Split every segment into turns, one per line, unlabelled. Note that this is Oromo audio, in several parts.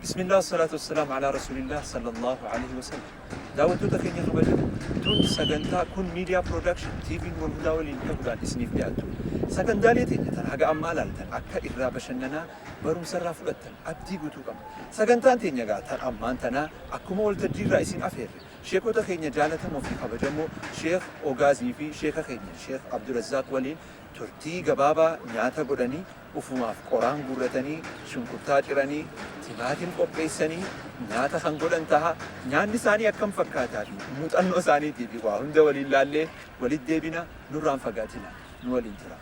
Bismillah wassalatu wassalamu ala rasulillah sallallahu alaihi wasallam. Daawwattoota keenya kabajamoo, tun sagantaa kun Media Production TV Nuur Hudaa waliin ta'uudhaan isiniif dhiyaattu. Sagantaalee teenya tan haga ammaa laaltan akka irraa bashannanaa barumsa irraa fudhattan abdii guutuu qabna. Sagantaan teenya egaa tan ammaan tanaa akkuma waltajjii irraa isin afeerre sheekota keenya jaalatamoo fi kabajamoo Sheekh Ogaazii fi sheeka keenya Sheekh Abdurazzaaq waliin turtii gabaabaa nyaata godhanii ufumaaf qoraan guurratanii, shunkurtaa ciranii, timaatim qopheessanii nyaata kan godhan taha. Nyaanni isaanii akkam fakkaataa fi muuxannoo isaaniitii fi waa hunda waliin laallee walitti deebina. Nurraa hin fagaatinaa. Nu waliin turaa.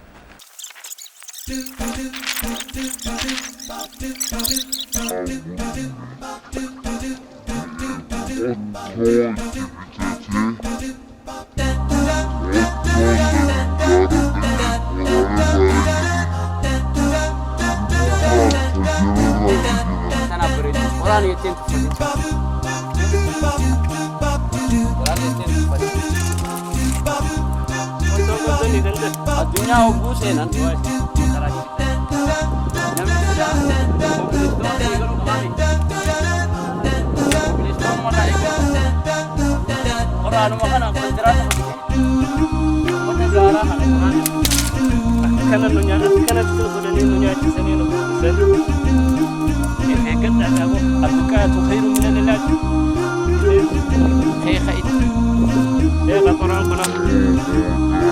Tanaaf bareedu. Qoraan jetteen tuffatin. Qoraan jetteen tuffatin. Addunyaa hogguu seenan namni silaa kobilistoon eegaluu qabaami. Kobilistoon irraa eegaluu qaba. Qoraanuma kana kontiraata hojjete. Wanna gaaraa kana qoraan.
Akkana nu nyaa akkanatti nu godhanii nu nyaachisanii nu gurgusan. If eeggadhaa dhaaboo alwiqaayatu khayru min al-ilaaj.
Keeka itti.
Eega qoraan kun amma.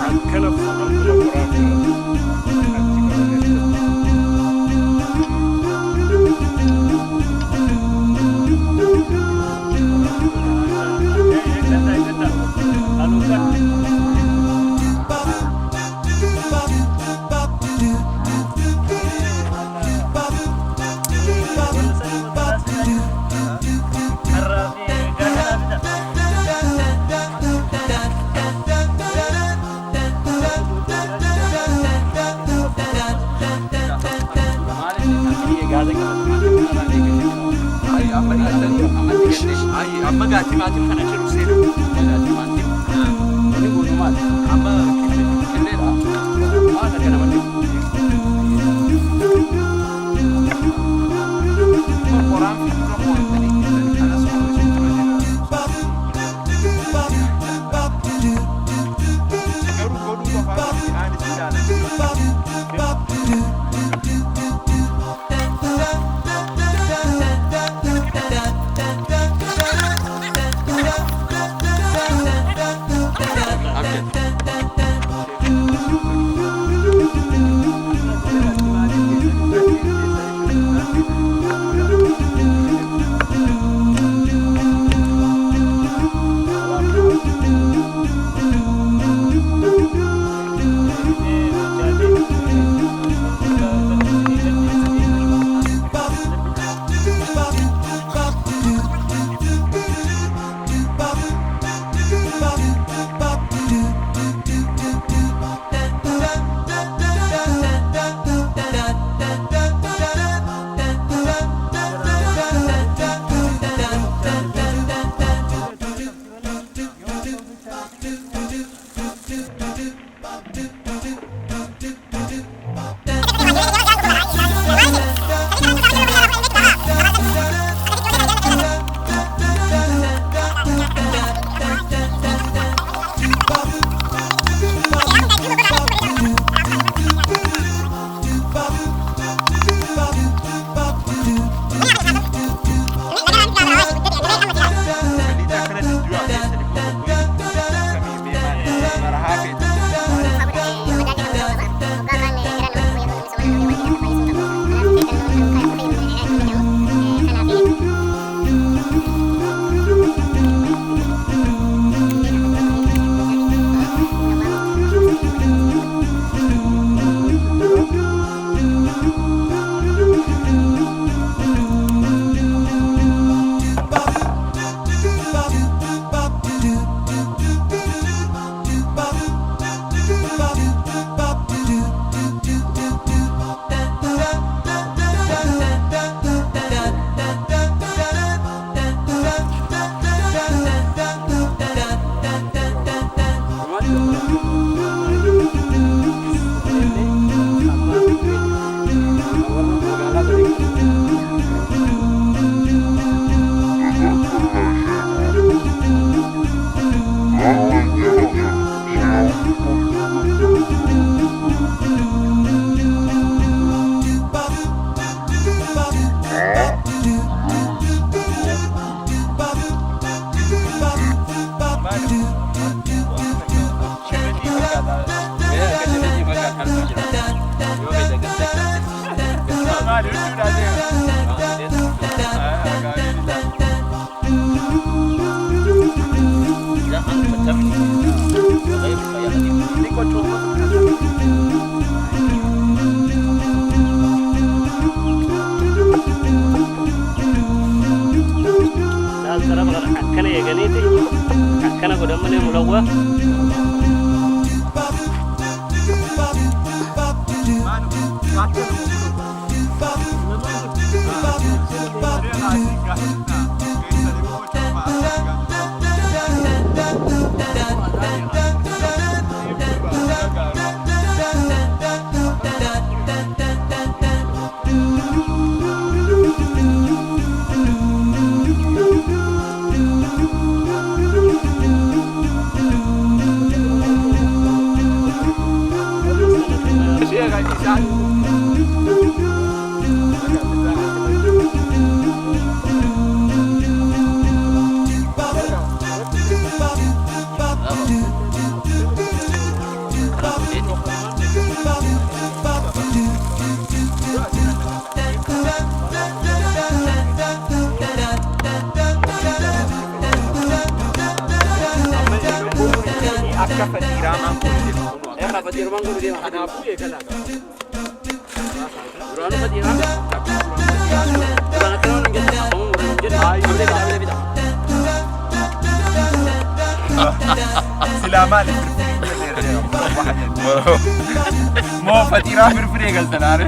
Akkana fuudhan kun qoraan kun. Achi qabanii. Eeggadhaa eeggadhaa. Aluuqa. Har'aa fi gaachanaa fida.
Maaliif gaaza qabatu maaliif
Ayi amma dhiyaatanii ayi amma gaa timaatim kana jiru seena.
Timaatim inni guutuu maali?
Amma killee.
Qilleedha. Maal akka namatti
Qoraan fi dura mo'attanii jirtan kanas qorrisuun dura jira. Garuu godhuu qofaa miti midhaanis ilaalan.
Cooma cooma fakkaata. Laal tarafa kana akkana eeganiiti akkana godhan malee mulawwaa.
Akka fatiiraa maan kun jedhu kun
Akka fatiiraa maan kun deema.
Kanaafuu eegalaa qaba.
Duraanuu fatiiraa. Duraan akkana waan hin jenne afaan muruu hin jenne. Amlee bita amlee bita.
Silaa maali firfirii Moo fatiiraa firfiree galtan aare.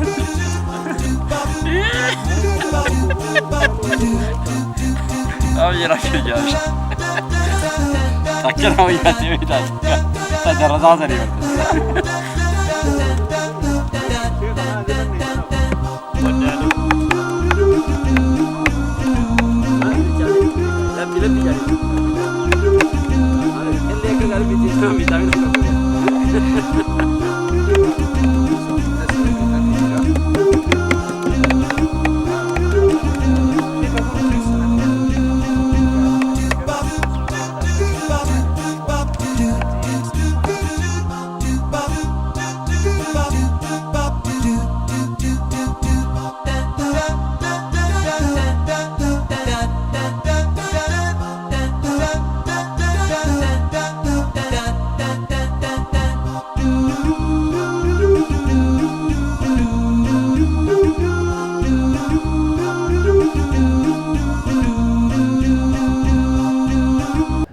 Abi jira jira. Akkana wayyaatee bitaa. Tajarrasaa sadii barta. Labbi labbi jaali. Illee akka gaarii bitaa bitaa.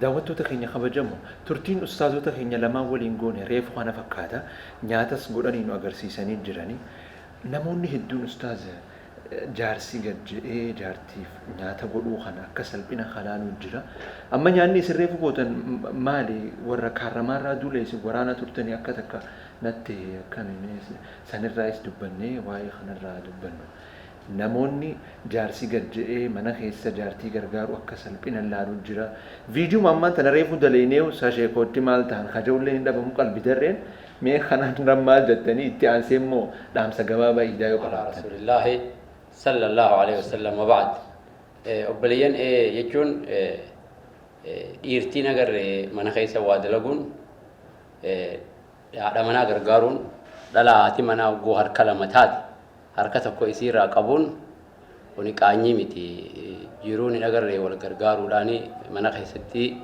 Daawwattoota keenya kabajamoo, turtiin ustaazota keenya lamaan waliin goone reefu kana fakkaata. Nyaatas godhanii nu agarsiisanii jiranii. Namoonni hedduun ustaaza jaarsi gad jedhee jaartiif nyaata godhuu kana akka salphina halaaluu jira. Amma nyaanni isin reefu gootan maali? Warra kaarramaarraa duula isin waraana turtanii akka takka natti akkami sanirraayis dubbannee waa'ee kanarraa dubbannu. Namoonni jaarsi gad jedhee mana keessa jaartii gargaaru akka salphina laaluu jira. Viidiyoo ammaan tana reefu dalaynee sasheekootti maal ta'an kajoollee hin dhabamu qalbi darreen mee kanaan maal jettanii itti aansee immoo dhaamsa gabaabaa iidaa yoo
على
qabaatan.
رسول الله صلى الله عليه وسلم وبعد. Obboleeyyan jechuun dhiirtiin agarre mana keessa waa dalaguun, haadha manaa gargaaruun, dhala haati manaa hogguu harka lama taate harka tokko isiirraa qabuun kuni qaanyii miti. Jiruun hin agarre wal gargaaruudhaan mana keessatti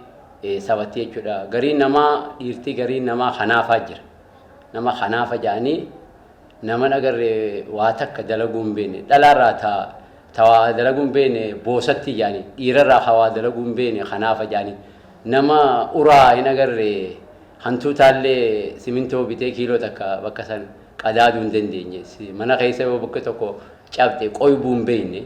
sabatti jechuudha. Gariin namaa dhiirtii gariin namaa kanaafaa jira. Nama kanaafa jedhanii nama agarre waa takka dalaguu hin beekne dhalaarraa ta waa dalaguu hin beekne boosatti jedhanii, dhiirarraa ka waa dalaguu hin beekne kanaafa jedhanii, nama uraa hin agarre hantuutaallee simintoo bitee kiiloo takka bakka san qadaaduu hin dandeenye, mana keessa yoo bakka tokko cabxe qoybuu hin beekne,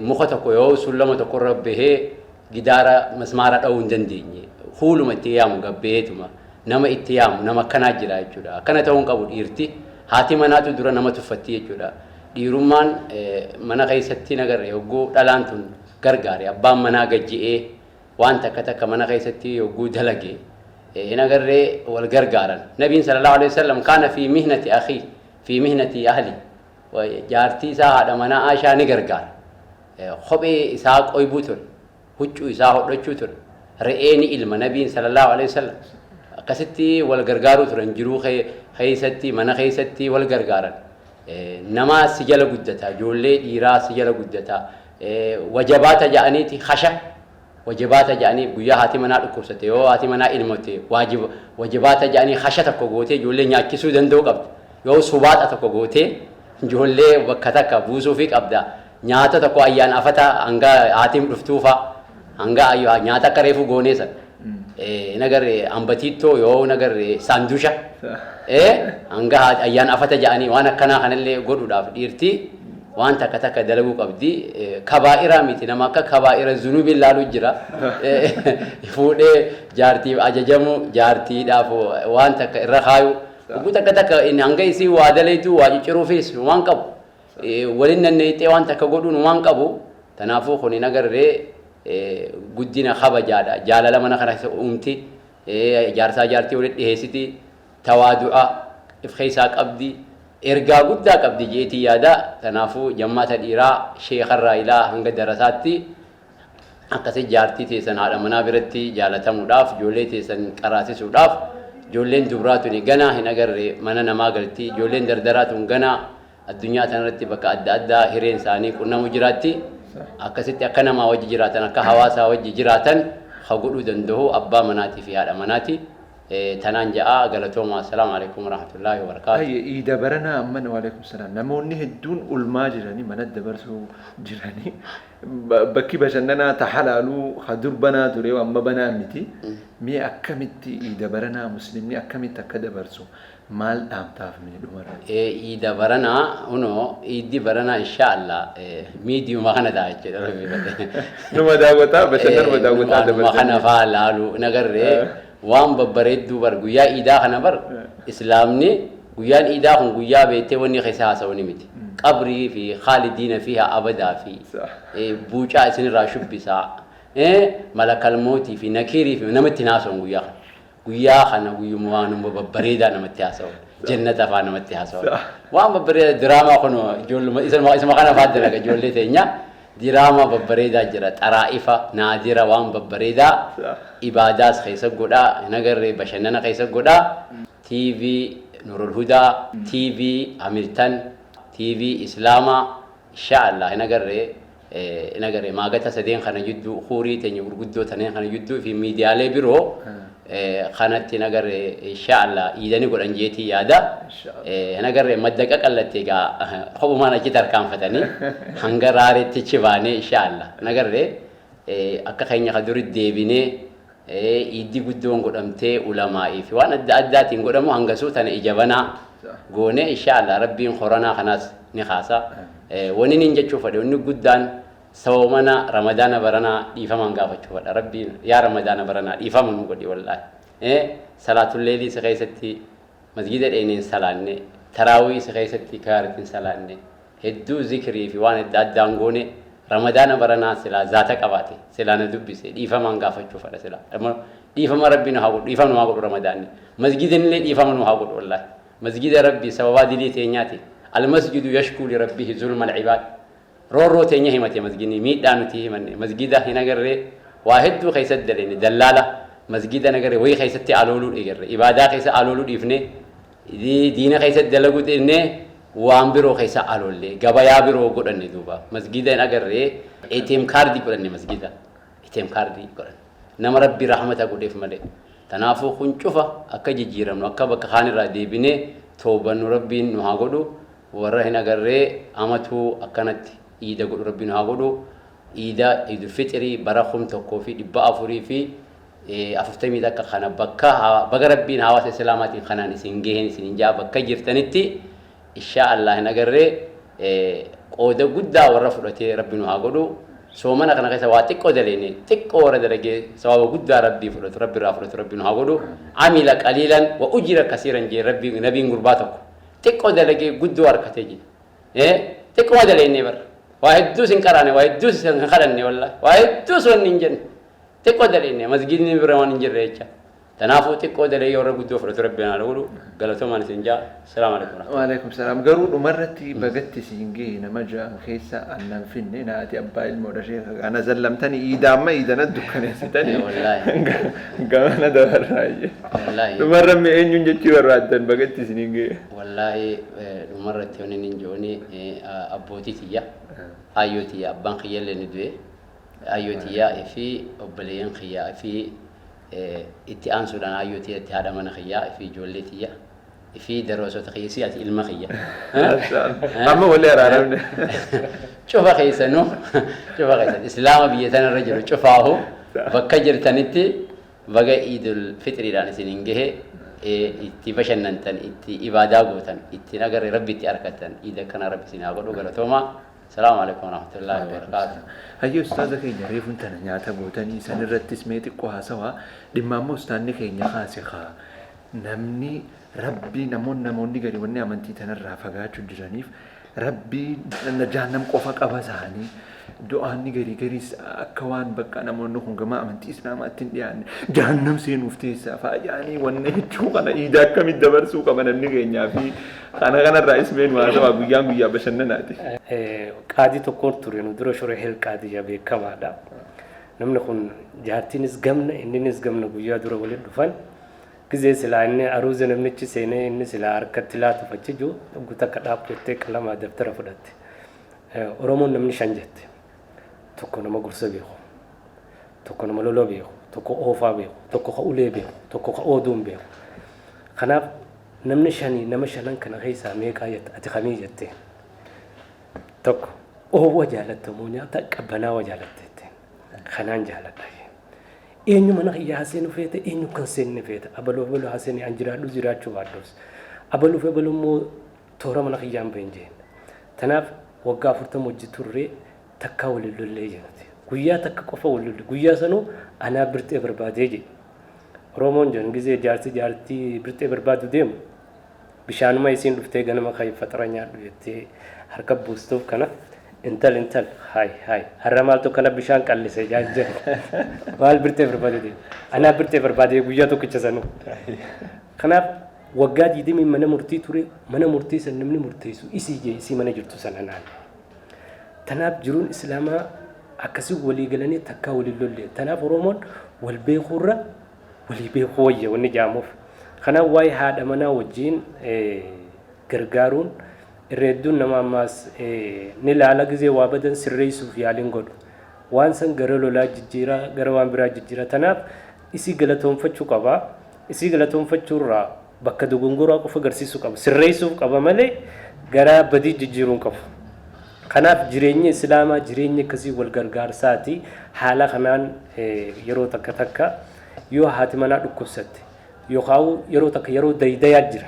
muka tokko yoo sullama tokkorra bahee gidaara masmaara dha'uu hin dandeenye, fuuluma itti yaamu gabbeetuma nama itti yaamu nama akkanaa jira jechuudha. Akkana ta'uu hin qabu dhiirti. Haati manaatu dura nama tuffatti jechuudha. Dhiirummaan mana keessatti nagarre hogguu dhalaan tun gargaare abbaan manaa gajji'ee waan takka takka mana keessatti hogguu dalage hin agarree wal gargaaran. Nabiin sallallahu alaihi wasallam kaana fi mihnati akhii fi mihnati ahli, jaartii isaa haadha manaa Aishaa ni gargaara. Kophee isaa qoybuu ture, huccuu isaa hodhachuu ture, re'ee ni ilma nabiin sallallahu alaihi wasallam. Akkasitti wal gargaaruu turan, jiruu keessatti mana keessatti wal gargaaran. Nama si jala guddata, ijoollee dhiiraa si jala guddata, wajabaata jedhaniiti hasha Wajibaata jedhanii guyyaa haati manaa dhukkubsatte, yoo haati manaa ilmotte, waajiba wajibaata jedhanii hasha tokko gootee ijoollee nyaachisuu danda'uu qabda. Yoo subaaxa tokko gootee ijoollee bakka takka buusuufii qabda. Nyaata tokko ayyaan afata hanga haatiin dhuftuufa hanga nyaata akka reefu goonee san. Nagarree ambatiittoo yoo nagarree saandusha hanga ayyaan afata jedhanii waan akkanaa kanallee godhuudhaaf dhiirti waan takka takka dalaguu qabdi. Kabaa'iraa miti, nama akka kabaa'ira zunubiin laaluu jira. Fuudhee jaartiif ajajamu, jaartiidhaaf waan takka irra kaayu. Oguu takka takka hanga isii waa dalaytu waa cicciruufis waan qabu. Waliin nanneeyxee waan takka godhuun waan qabu. Kanaafuu kun hin agarree guddina kabajaadha. Jaalala mana kana keessa uumti. Jaarsaa jaartii walitti dhiheessiti. Tawaadu'a if keessaa qabdi. Ergaa guddaa qabdi jeetii yaada. Kanaafuu jammaata dhiiraa sheekarraa ilaa hanga darasaatti akkasii jaartii teessan haadha manaa biratti jaalatamuudhaaf, ijoollee teessan qaraasisuudhaaf, ijoolleen dubraa tuni ganaa hin agarre mana namaa galti, ijoolleen dardaraa tun ganaa addunyaa tanarratti bakka adda addaa hireen isaanii qunnamu jiraatti. Akkasitti akka namaa wajji jiraatan, akka hawaasaa wajji jiraatan ha godhuu danda'u abbaa manaatii fi haadha manaati. Tanaan ja'a, galatooma. Assalaamu alaikum warahmatullaahi wabarakaatu.
Ayye, iida baranaa amman, waalaikum salaam, namoonni hedduun ulmaa jiranii mana dabarsuu jiranii, bakki bashannanaa ta halaaluu ha dur banaa ture amma banaa miti. Mee akkamitti iida baranaa muslimni akkamitti akka dabarsu maal dhaamtaaf mee dhumarra?
Iida baranaa hunoo, iiddi baranaa insha Allah miidiyuma kana ta'a jechuudha, Rabbi fedhe.
Numa daawwataa, bashannanuma daawwataa
Waanuma kana
dabarsanii.
faa laalu nagarree waan babbareedduu bar guyyaa iidaa kana bar islaamni guyyaan iidaa kun guyyaa beektee wanni keessa haasa'u ni miti. Qabrii fi khaalidiina fiihaa abadaa fi buucaa isinirraa shubbisaa, malakalmootii fi nakiirii fi namatti hin haasa'u guyyaa kana. Guyyaa kana guyyuma waanuma babbareedaa namatti haasa'u. Jannata faa namatti haasa'u. Waan babbareedaa diraamaa kun ijoolluma isuma kana faa dalaga ijoollee teenya. Diraamaa babbareedaa jira. Xaraa'ifa, naadira, waan babbareedaa ibaadaas keessa godhaa, hin agarree bashannana keessa godhaa. TV Nurul Hudaa, TV Hamilton, TV Islaamaa, insha Allah hin agarree hin agarree maagata sadeen kana jidduu, huurii teenya gurguddoo taneen kana jidduu fi miidiyaalee biroo kanatti hin agarree insha Allah iidani godhan jeetii yaada. Hin agarree madda qaqallatte egaa kophumaan achi tarkaanfatanii hanga raareetti achi baanee insha Allah hin agarree akka keenya ka duri deebinee iiddi guddoon godhamtee ulamaa'ii fi waan adda addaatiin godhamu hangasuu tana ija banaa goonee insha Allah Rabbiin koronaa kanaas ni kaasa. Wani nin jechuu fedhe, wanni guddaan sababa Ramadaana baranaa dhiifamaan gaafachuu fedha. Rabbiin yaa Ramadaana baranaa dhiifama nu godhi wallaahi. Salaatulleelii si keessatti masgida dheeneen salaanne, taraawii si keessatti kaaritiin salaanne, hedduu zikrii fi waan adda addaan goone. Ramadaana baranaa silaa zaata qabaate silaa na dubbise dhiifamaan gaafachuu fedha silaa. Dhiifama Rabbi nu haa godhu, dhiifama nu haa godhu Ramadaanni. Masgidinillee dhiifama nu haa godhu wallaahi. Masgida Rabbi sababaa dilii teenyaati. Almasjidu yashkuu li rabbihi zulma alcibaad. Roorroo teenya himate masgidni, miidhaa nuti himanne masgida hin agarree waa hedduu keessatti dalene, dallaala masgida nagarree wayii keessatti alooluu eegarre, ibaadaa keessa alooluu dhiifne, diina keessatti dalaguu dhiifne, waan biroo keessa aloolle, gabayaa biroo godhanne, duuba masgida hin agarree ATM kaardii godhanne, masgida ATM kaardii godhanne, nama Rabbi rahmata godheef malee. Kanaafuu kun cufa akka jijjiiramnu, akka bakka kaanirraa deebinee toobannu Rabbiin nu haa godhu. Warra hin agarree amatuu akkanatti iida godhu Rabbiin nu haa godhu. Iida Idul Fixrii bara 1441 kana bakka baga Rabbiin hawaasa islaamaatiin kanaan isin gaheen isin jaa bakka jirtanitti insha Allah hin agarree qooda guddaa warra fudhatee Rabbi nu haa godhu. Soomana kana keessa waa xiqqoo daleene, xiqqoo warra dalagee sababa guddaa Rabbii fudhatu, Rabbi irraa fudhatu Rabbi nu haa godhu. Amila qaliilan wa ujira kasiiran jee Rabbi nabiin, gurbaa tokko xiqqoo dalagee guddoo harkatee jira. Xiqquma daleennee bara waa hedduus hin qaraane, waa hedduus hin kadhanne, wallahi waa hedduus wanni hin jenne, xiqqoo daleenne masgidni bira waan hin jirre jecha. Kanaafuu xiqqoo dalee warra guddoo fudhatu Rabbi naa godhu. Galatoomaan isin jaa. Salaamu alaikum.
Waalaikum salaam. Garuu dhumarratti bagatti siin gahe nama ja'an keessa annan finne naati abbaa ilmoodha sheeka kana zallamtanii iida amma iidana dukkaneessitanii
Wallaahi.
gamana dabarraayyee.
Wallaahi.
Dhumarra mee eenyuun jechuu barbaaddan bagatti isiniin gahe?
Wallaahi, dhumarratti wanni nin jooni abbootii tiyya, aayyoo tiyya, abbaan kiyyallee ni du'e. Ayyoo tiyyaa fi obboleeyyan kiyyaa fi itti aansuudhaan ayyoo tiyyatti haadha mana kiyyaa fi ijoollee tiyya fi daroosota kiyya si ati ilma kiyya.
Amma walii araaramne.
Cufa keessanuu, cufa keessan islaama biyya tanarra jiru cufaahu bakka jirtanitti baga Iidul Fixriidhaan isiniin gahe. Itti bashannantan, itti ibaadaa gootan, ittiin agarre Rabbi itti arkattan, iida akkanaa Rabbi isin haa godhu. Galatoomaa. Salaamu alaikum warahmatullaahi wabarakaatu.
Hayyee ustaaza keenya, reefuun tana nyaata gootanii san irrattis mee xiqqoo haasawaa dhimma ammoo ustaanni keenya kaase kaa namni Rabbii namoonni gari wanni amantii tanarraa fagaachuu jiraniif Rabbii jahannam qofa qaba isaanii du'aanni garii gariis akka waan bakka namoonni kun gama amantii islaamaatti hin dhiyaanne jahannam seenuuf teessaa fa'a jedhanii wanna jechuu kana iida akkamitti dabarsuu qaba namni keenyaa fi kana kanarraa ismeen haasawaa guyyaan guyyaa bashannanaati.
Qaadii tokko ture nu dura, Shurehel Qaadiyyaa beekamaadha. Namni kun jaartiinis gamna, inninis gamna, guyyaa dura walitti dhufan. Gizee silaa inni aruuza namnichi seenee inni silaa harkatti laatuuf achi jiru dhuggu takka dhaabbattee qalamaa dabtara fudhatte. Oromoon namni shan jette. Tokko nama gorsa beeku. Tokko nama lola beeku. Tokko oofaa beeku. Tokko ka ulee beeku. Tokko ka ooduun beeku. Kanaaf namni shanii nama shanan kana keessaa meeqaa jette, ati kamii jetteen. Tokko oowwa jaalatta moo nyaata qabbanaawa jaalatta jetteen. Kanaan jaaladha. Eenyu mana kiyya haseenu feete, eenyu kan seenne feete, abaluu abaluu haseeni an jiraadhu jiraachuu baadhus. Abaluu fi abaluu immoo toora mana kiyyaan bahin jeen. Tanaaf waggaa 40 hojii turree takkaa waliin lollee jedhati. Guyyaa takka qofa wal lolle. Guyyaa sanuu anaa birxee barbaadee jedhe. Oromoon jedhan gizee jaarsi jaartii birxee barbaadu deemu bishaanuma isiin dhuftee ganama kan faxara nyaadhu jettee harka buustuuf kana, "Intal, intal, haay haay, har'a maaltu kana bishaan qallise?" jaan jedhe. Maal birxee barbaade deemu? Anaa birxee barbaadee guyyaa tokkicha sanuu. Kanaaf waggaa 20 mana murtii ture, mana murtii san namni murteessu isii jee, isii mana jirtu sana naan. Tanaaf jiruun islaamaa akkasii walii galanii takkaa waliin lolle. Tanaaf Oromoon wal beekuurra walii beekuu wayya wanni jaamuuf. Kanaaf waa'ee haadha manaa wajjin gargaaruun irra hedduun nama ammaas ni laala, gizee waa badan sirreessuuf yaaliin godhu. Waan san gara lolaa jijjiiraa, gara waan biraa jijjiira. Tanaaf isii galatoonfachuu qaba. Isii galatoonfachuurraa bakka dogongoraa qofa agarsiisuu qaba. Sirreessuuf qaba malee gara badii jijjiiruu hin qabu. Kanaaf jireenyi islaamaa jireenya akkasii wal gargaarsaati. Haala kanaan yeroo takka takka yoo haati manaa dhukkubsatte yookaan yeroo takka yeroo daydayaa jira,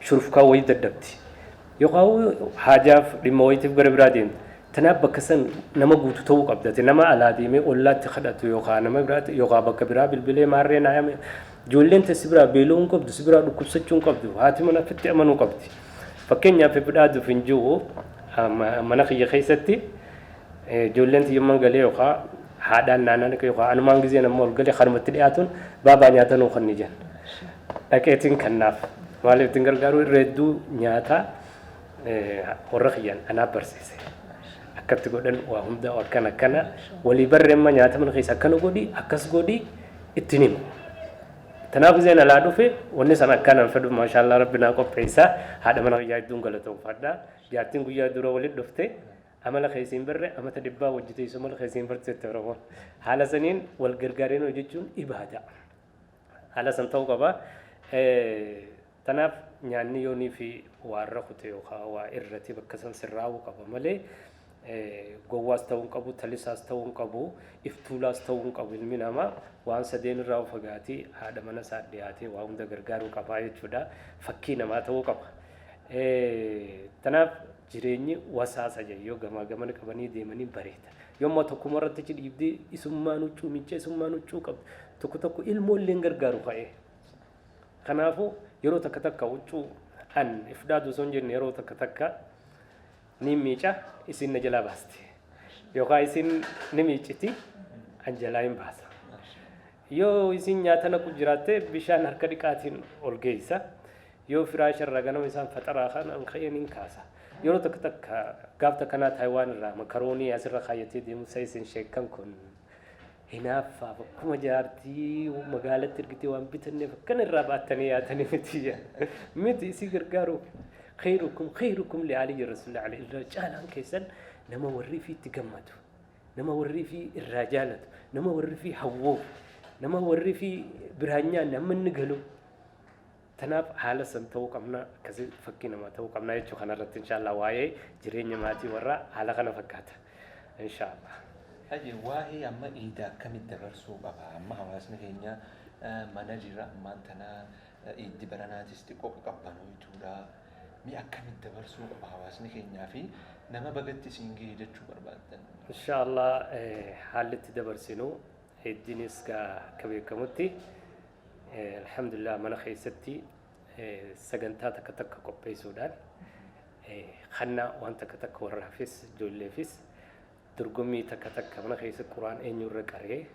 shurufkaa wayii dadhabdi, yookaan haajaaf dhimma wayitiif gara biraa deemti. Tanaaf bakka san nama guutu ta'uu qabda. Nama alaa deemee ollaatti kadhatu yookaan nama biraatti yookaan bakka biraa bilbilee maarree naayame, ijoolleen si biraa beela'uu hin qabdu, si biraa dhukkubsachuu hin qabdu, haati mana ofitti amanuu qabdi. Fakkeenyaaf bidhaaduuf hin jiru, mana kiyya keessatti ijoolleen tiyyummaan galee yookaan haadhaan naannaan yookaan anumaan gizeen ammoo ol galee kanumatti dhiyaatuun "Baabaa, nyaata nuu kenni" jenna. Dhaqeetiin kennaaf. Maaliif ittiin gargaaru? Irra hedduu nyaata warra kiyyaan anaaf barsiise. Akkatti godhan, waa hunda akkana akkana walii barreemma, nyaata mana keessa akkana godhi, akkas godhi ittiin himu. Tanaaf gizeen alaa dhufe wanni san akkanaan fedhu maashaallah Rabbi naa qopheessa. Haadha mana kiyyaa hedduun galatoomfadha. Jaartiin guyyaa dura walitti dhufte amala keessa hin barre, amata dhibbaa wajji teessu amala keessa hin bartu jette Oromoon. Haala saniin wal gargaareen hojjechuun ibaada. Haala san ta'uu qaba. Tanaaf nyaanni yoonii fi waa irra kute yookaan waa irratti bakka san sirraa'uu qaba malee gowwaas ta'uu hin qabu, talisaas ta'uu hin qabu, iftuulaas ta'uu hin qabu. Ilmi namaa waan sadeen irraa of fagaatee haadha mana isaa dhiyaatee waa hunda gargaaruu qabaa jechuudha. Fakkii namaa ta'uu qaba. Tanaaf jireenyi wasaasa yoo gamaa gamana qabanii deemanii bareeda. Yommuu tokkuma irratti achi dhiibdee isummaan huccuu miicca, isummaan huccuu qabdu, tokko tokko ilmoo illee hin gargaaru ka'ee. Kanaafuu yeroo takka takka huccuu an if dhaadu osoo hin jenne yeroo takka takka ni miica, isin na jalaa baasti. Yookaan isin ni miicciti, an jalaa hin baasa. Yoo isin nyaata naqu jiraatte bishaan harka dhiqaatiin ol geessa. Yoo firaasha irraa ganama isaan faxaraa kan an ka'een hin kaasa. Yeroo takka takka gaaf takkanaa Taayiwaan irraa makaroonii asirra kaayyatee deemu isa isin sheekkan kun hinaaffaaf akkuma jaartii magaalatti ergitee waan bitanneef akkana irraa baattanii yaatanii miti miti, isii gargaaruuf. "Khayrukum khayrukum li ali," rasuulli alayhi, irra caalaan keessan nama warri ifiitti gammadu. Nama warri fi irraa jaalatu, nama warri fi hawwoo, nama warri fi biraan nyaanne amma inni galu. Tanaaf haala san ta'uu qabna, akkasii fakkii namaa ta'uu qabna jechuu kanarratti inshaallah waa'ee jireenya maatii warraa haala kana fakkaata. Inshaallah.
Haji, waa'ee amma iida akkamitti dabarsuu qaba? Amma hawaasni keenya mana jira ammaan tana, iiddi baranaatis xiqqoo qaqqabbanooytuudha. Mi akkamitti dabarsuu qaba hawaasni keenyaa fi nama bagatti isiin gahe jechuu barbaaddan?
Inshaallah, haalli itti dabarsinu iddiinis akka beekamutti, alhamdulillah, mana keessatti sagantaa takka takka qopheessuudhaan kannaa waan takka takka warraafis ijoolleefis dorgommii takka takka mana keessa quraan eenyurra qaree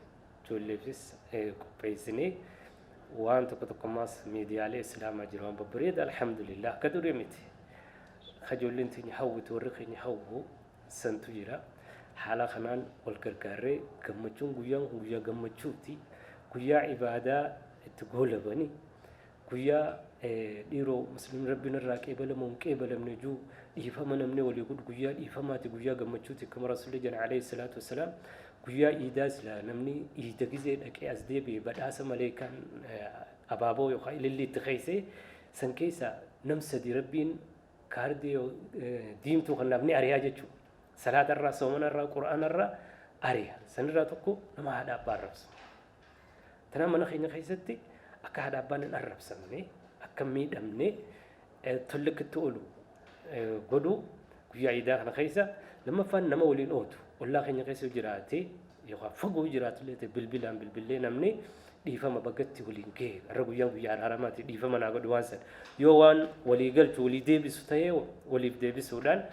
ijoolleefis qopheessinee, waan tokko tokkommaas miidiyaalee islaamaa jiru waan babbareeda, alhamdulillah, akka durii miti. Ka ijoolleen teenya hawwitu, warri keenya hawwu santu jira. Haala kanaan wal gargaarree gammachuun, guyyaan kun guyyaa gammachuuti. Guyyaa ibaadaa itti goolabani. Guyyaa dhiiroo musliimni rabbiin irraa qeebalamu hin qeebalamne juu dhiifama namni walii godhu, guyyaa dhiifamaati, guyyaa gammachuuti. Akkuma rasuulli jedhan alayhi salaatu wassalaam, guyyaa iidaa silaa namni iida gizee dhaqee as deebi'e badhaasa maleekaan abaaboo yookaan ilillii itti keessee san keessa nam sadi rabbiin kaardii diimtuu kanaaf ni ari'aa jechuudha. Salaatarraa, soomanarraa, qura'aanarraa ari'a. Sanirraa tokko nama haadha abbaa arrabsu. Tanaaf mana keenya keessatti akka haadha abbaan hin arrabsamne, akka hin miidhamne, tolli akka itti oolu godhu guyyaa iidaa kana keessa. Lammaffaan, nama waliin ootu ollaa keenya keessa jiraate yookaan fagoo jiraatu illee bilbilaan bilbillee namni dhiifama baggatti waliin gahe, har'a guyyaan guyyaa araaramaati, dhiifama naa godhu, waan sana yoo waan walii galchu walii deebisu ta'ee waliif deebisuudhaan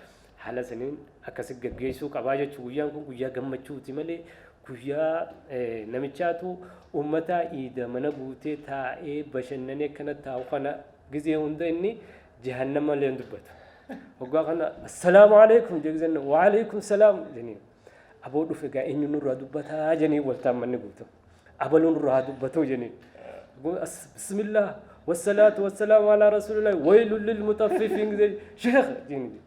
haala saniin akkasi gaggeessuu qabaa jechuu. Guyyaan kun guyyaa gammachuuti malee guyyaa namichaatu uummataa iida mana guutee taa'ee bashannanee akkana taa'u kana gizee hunda inni jahannama malee hin dubbatu. Waggaa kana assalaamu alaikum jeegzan, waalaikum salaam jeniin. Aboo dhufe gaa, eenyu nurraa dubbataa jeniin, waltaan manni guutu. Abaluu nurraa dubbatuu jeniin. Bismillah wassalaatu wassalaamu alaa rasuulillah, waylun lil mutaffifiin sheekh jeniin.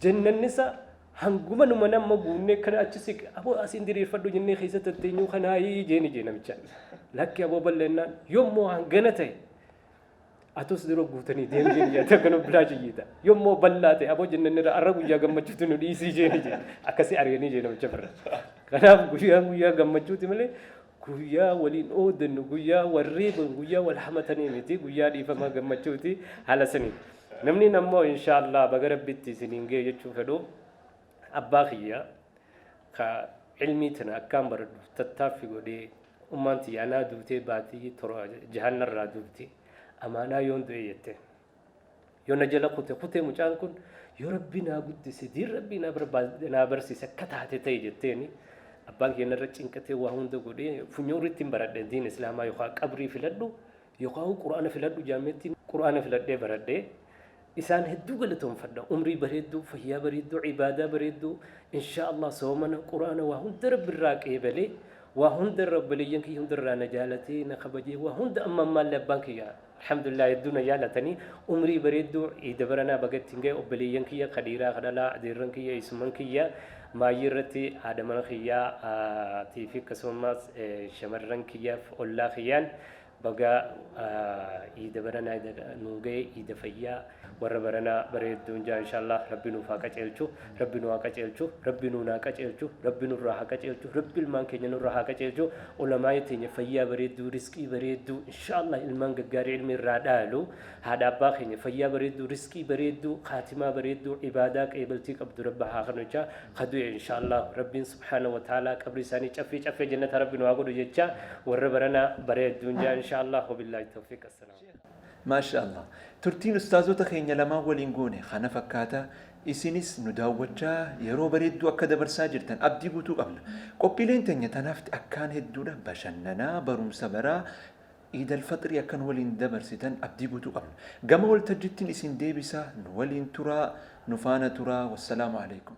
Jennannisa hanguma numa nama guunnee kana achi siqe, aboo asiin diriirfadhu jennee keessa tatteenyuu kanaayii jeeni jee namicha. Lakki aboo balleennaan yommuu hangana ta'e atus dura guutanii deem jeeni jaate akkana biraa ciyyiita. Yommuu bal'aa ta'e aboo jennannirra arra guyyaa gammachuuti nu dhiisii jeeni jee akkasii ari'anii jee namicha birra. Kanaaf guyyaan guyyaa gammachuuti malee guyyaa waliin oodannu, guyyaa warreeban, guyyaa wal hamatanii miti, guyyaa dhiifamaa gammachuuti haala saniin. Namni ammoo inshaallah baga rabbitti isiniin ga'e jechuu fedhu, abbaa kiyya ka ilmii tana akkaan baradhu tattaaffii godhee, ummaan tiyya anaa duutee baatii torba jahannarraa duuti, amaanaa yoon du'e jette yoo na jala kute kutee, mucaan kun yoo rabbi naa guddise, diin rabbii naa barsiise akka taate ta'e jetteeni, abbaan keenya irra cinqatee waa hunda godhee funyooritti hin baradhe diin islaamaa, yookaan qabrii filadhu yookaan quraana filadhu jaametti quraana filadhee baradhee, isaan hedduu galatoonfadha. Umrii bareedduu, fayyaa bareedduu, ibaadaa bareedduu, insha Allah, soomana, quraana, waa hunda rabbi irraa qeebalee, waa hunda irra obboleeyyan kiyya hunda irraa na jaalatee na kabajee, waa hunda amma ammaallee abbaan kiyya alhamdulillah hedduu na jaalatanii. Umrii bareedduu, iida baranaa bagatti hin ga'e. Obboleeyyan kiyya ka dhiiraa, ka dhalaa, adeerran kiyya, eessumman kiyya, maayyii irratti haadha mana kiyyaa fi akkasumas shamarran kiyyaaf ollaa kiyyaan baga iida baranaa nuu ga'e, iida fayyaa warra baranaa bareedduun jaa. Inshaallah rabbi nuuf haa qaceelchu, rabbi nu haa qaceelchu, rabbi nuun haa qaceelchu, rabbi nurraa haa qaceelchu, rabbi ilmaan keenya nurraa haa qaceelchu, ulamaa'ii teenya fayyaa bareedduu, riskii bareedduu, inshaallah ilmaan gaggaarii ilmi irraa dhaalu, haadha abbaa keenya fayyaa bareedduu, riskii bareedduu, kaatimaa bareedduu, ibaadaa qeebaltii qabdu rabbi haa kennu jechaa, kadu'e inshaallah rabbiin subhaana wa ta'ala qabri isaanii caffee caffee jannata rabbi nu haa godhu jecha, warra baranaa bareedduun jaa inshaallah. Wabillaahi tawfiiq, assalaam.
Maasha Allah. Turtiin ustaazota keenya lamaan waliin goone kana fakkaata. Isinis nu daawwachaa yeroo bareedduu akka dabarsaa jirtan abdii guutuu qabna. Qophiileen teenya tanaafti akkaan hedduudha. Bashannanaa, barumsa baraa, Iidal Faxirii akkan waliin dabarsitan abdii guutuu qabna. Gama waltajjittiin isin deebisaa, nu waliin turaa, nu faana turaa. Wassalaamu alaikum.